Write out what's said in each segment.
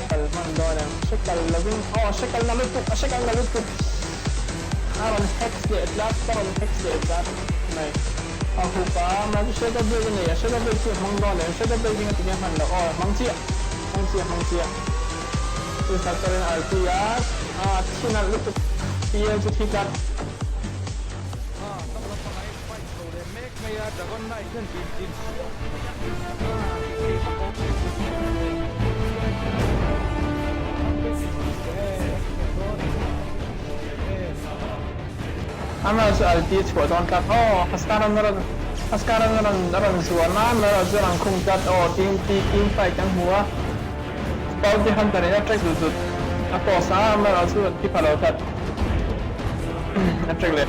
Kal hman dawn em? Hre kal lovin aw hre kal na lutuk a hre kal na lutuk a rawn hex leh tlat ka rawn hex leh tlat mai a hup a mahse shadow blade a nei a shadow blade chu a hmang dawn em shadow blade hi ngatinge a hman loh aw hmang chiah hmang chiah hmang chiah instructor in RT a a thi nalh lutuk PL chu thi tlat. Top lampangah in fight chho leh mek mai a, Dragon Knight hian din din suah mai a, tih theih vak awm Amah chu alti chhuah dawn tlat aw, Haskara na rawn Haskara na rawn a rawn zuan a, amah erawh chu a rawn khum tlat aw, team team fight kan hmu a, Bounty Hunter in a track zut zut a toss a, amah erawh chu a thi pha lo tlat a track leh.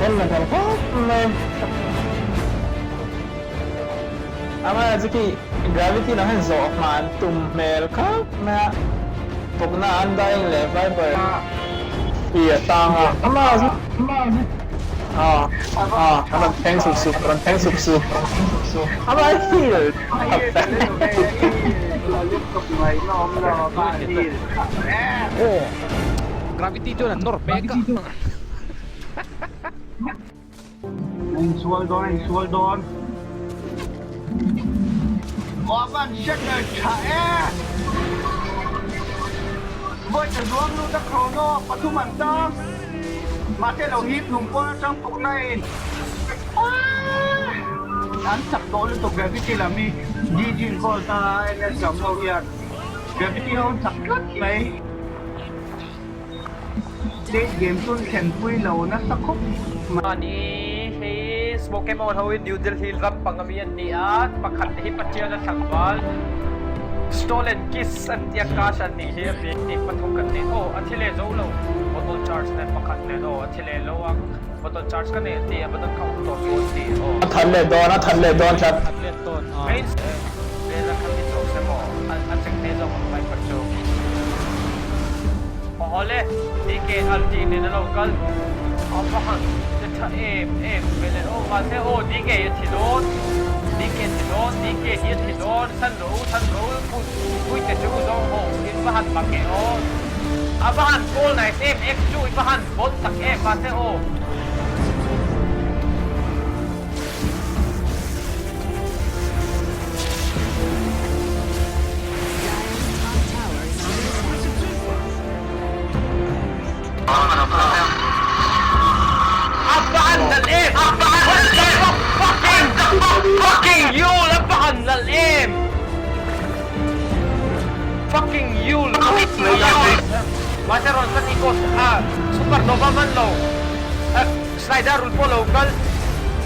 Bon la hmel khawp mai. Amah chu khi gravity lam hian zawh hma an tum hmel khawp mai a. Pawkna undying leh viper hi a tang a. Amah chu ah ah a rawn thleng sup sup a rawn thleng sup sup. Amah heal Gravity chuan an nawr mek a. A insual dawn, a insual dawn. Aw a van shatter tha e! Vawi ta zuam lut a Chrono pathum an tang. Mahse lo hip hlum pawn atang pawhna in an chak tawh lutuk Gravity lam hi GG in call ta a NS lam ho hian Gravity ho an chak tlat mai. State game chu an thlenpui lo nasa khawp mai. Mahni hi Pokemon ho hi New Delhi ram panga mi an ni a, pakhat te hi Patiala tlangval Stolen Kiss an tia cash an nih hi a bik tih pathum kan nei aw a thi leh zo lo bottle charge nen pakhat nen aw a thi leh lo ang bottle charge ka nei an ti a bottle kha awm tawh suh an ti aw. A that leh dawn a that leh dawn tlat. That leh dawn a. Bela kha mi chawk se maw a cheng hle zawk ang Viper chu. Awle DK Alti nen a lo kal a va han che tha em em ve le aw mahse aw DK hi a thi dawn DK a thi dawn DK hi a thi dawn chhan rawh u chhan rawh u pui pui te chu zawng ho in va han mak e aw a va han call nice em X chu i va han bon tak em mahse aw. A va han nalh em! What the fuck fucking fucking Yule a va han nalh em! Fucking Yule Mahse rawn san Ecos a super nova man lo Slider rul pawh lo kal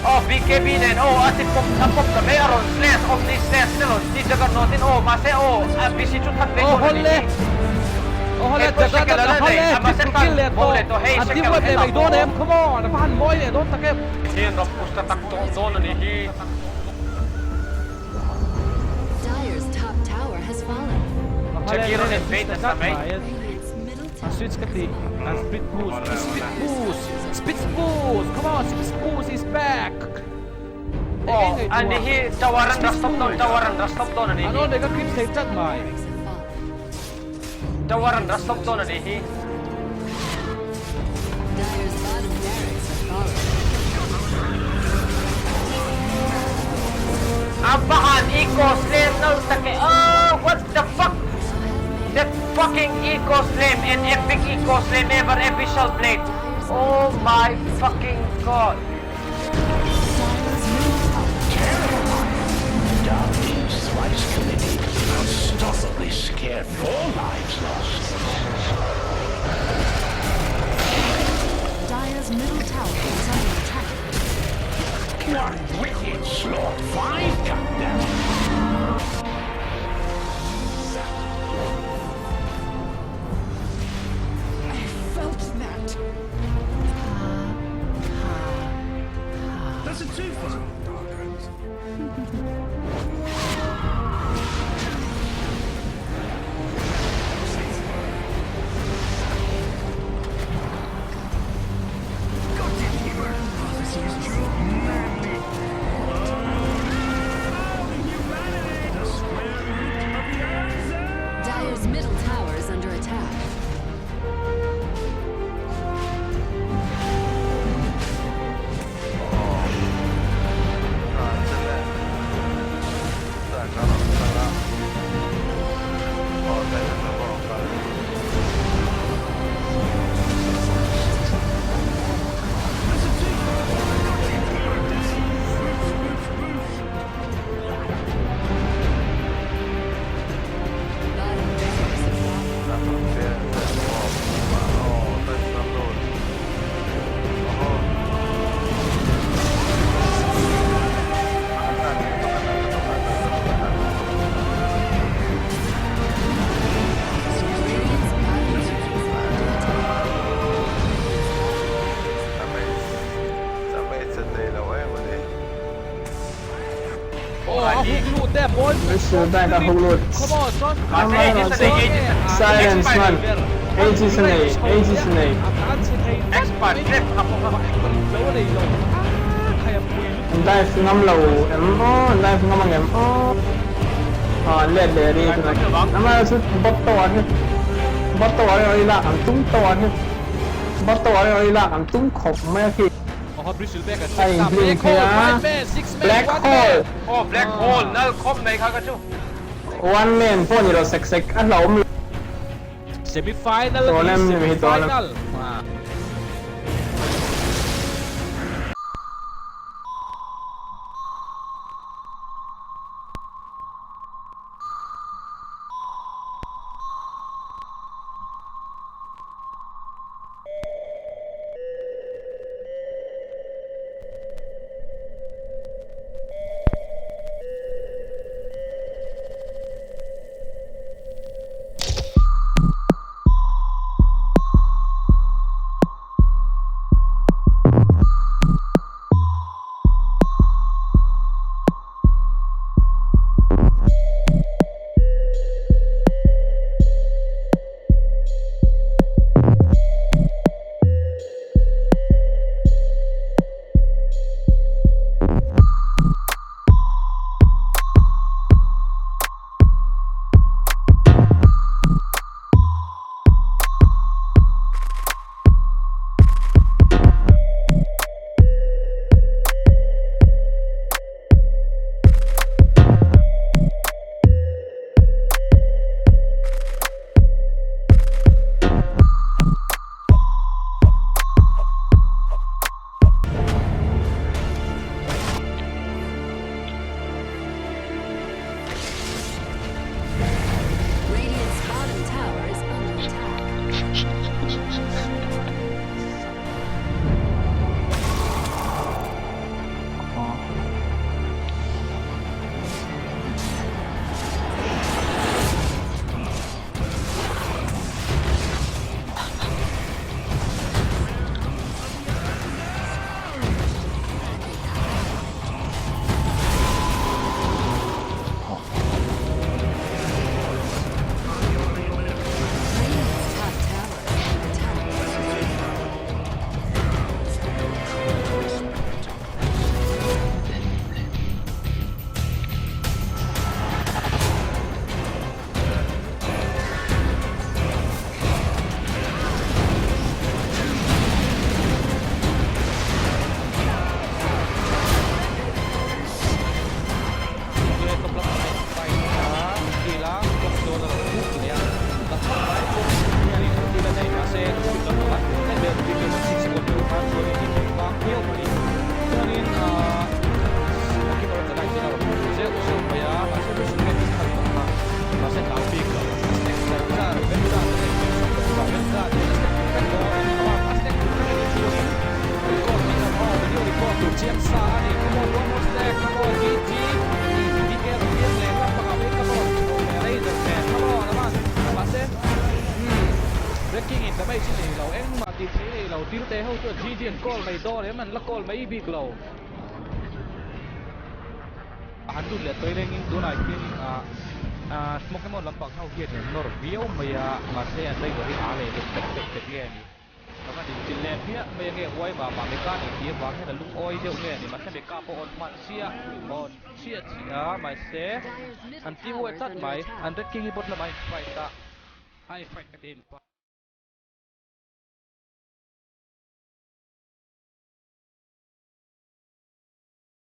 aw BKB nen aw a ti pawp a pawp ta mai a rawn slash omni slash te rawn ti juggernaut in aw mahse aw a BC chu that ve dawn a ni hi. Hei pawh shekel a la nei a mahse tan bo leh tawh hei shekel hetah pawh Come on, a va han mawi leh dawn tak em. Hian rawn push ta tak tawh dawn a nih hi. Dire's top tower has fallen. Jackie rawn invade nasa mai. A switch ka ti a split push split push split push come on split push is back. Aw ani hi tower an ra stop dawn tower an ra stop dawn ani hi. Ano ka clip thei chat mai. Tower an ra stop dawn ani hi. Dire's bottom barracks have fallen. A va han eco slam no tak e oh what the fuck that fucking eco slam and epic eco slam ever abyssal blade oh my fucking god. Dire's middle tower Dark deeds thrice committed, unstoppably scared, four lives lost. Dire's middle tower is under attack. One wicked slaughter, five cut down. I felt that. That's a twofer. Prophecy is true. Manly. Humanity. The square root of the answer. Dire's middle tower is under attack. Bottom barracks have fallen. Radiant's bottom barracks are under attack. Aw a huk lut te mawi Bristle back a huk lut. Come on chuan Mahse Aegis a nei Aegis Silence man. Aegis a nei Aegis a nei. A tlan chhe thei Expert trap a bawk a. Lo a nei lo. Khai a pui lut. An dive ngam lo em aw an dive ngam ang em aw. Ah let leh ri tunah ama chu bot tower hi bot tower hi oi lak an tum tower hi bot tower hi oi lak an tum khawp mai a khi. Aw Bristle back a A inhlim Black hole thei a five man six man Black one hole. man. Aw black hole nal khawp mai kha ka chu. One man pawh ni lo sek sek a hlauhawm lo. Semi final Tawlem ani ni semi hi tawlem. final. damage a nei lo, engmah tih theih a nei lo, Tilte ho chuan GG an call mai dawn em, an la call mai bik lo. A han lut leh tawi rengin tunah hianin ah ah smoke emaw lampang ho hian an nawr viau mai a, mahse an driver hi a leh deuh tek tek tek nge a ni. Ka va dinchilh leh hmiah mai ange uai mah mah Mecca nei tih avang hian a lungawi deuh nge a ni mahse Mecca pawh awn hman chiah awn chiah chiah a mahse Dire's middle an team tower uai is tlat under mai attack. an Red King hi bot lamah a in fight a a in fight ka ti a in fight.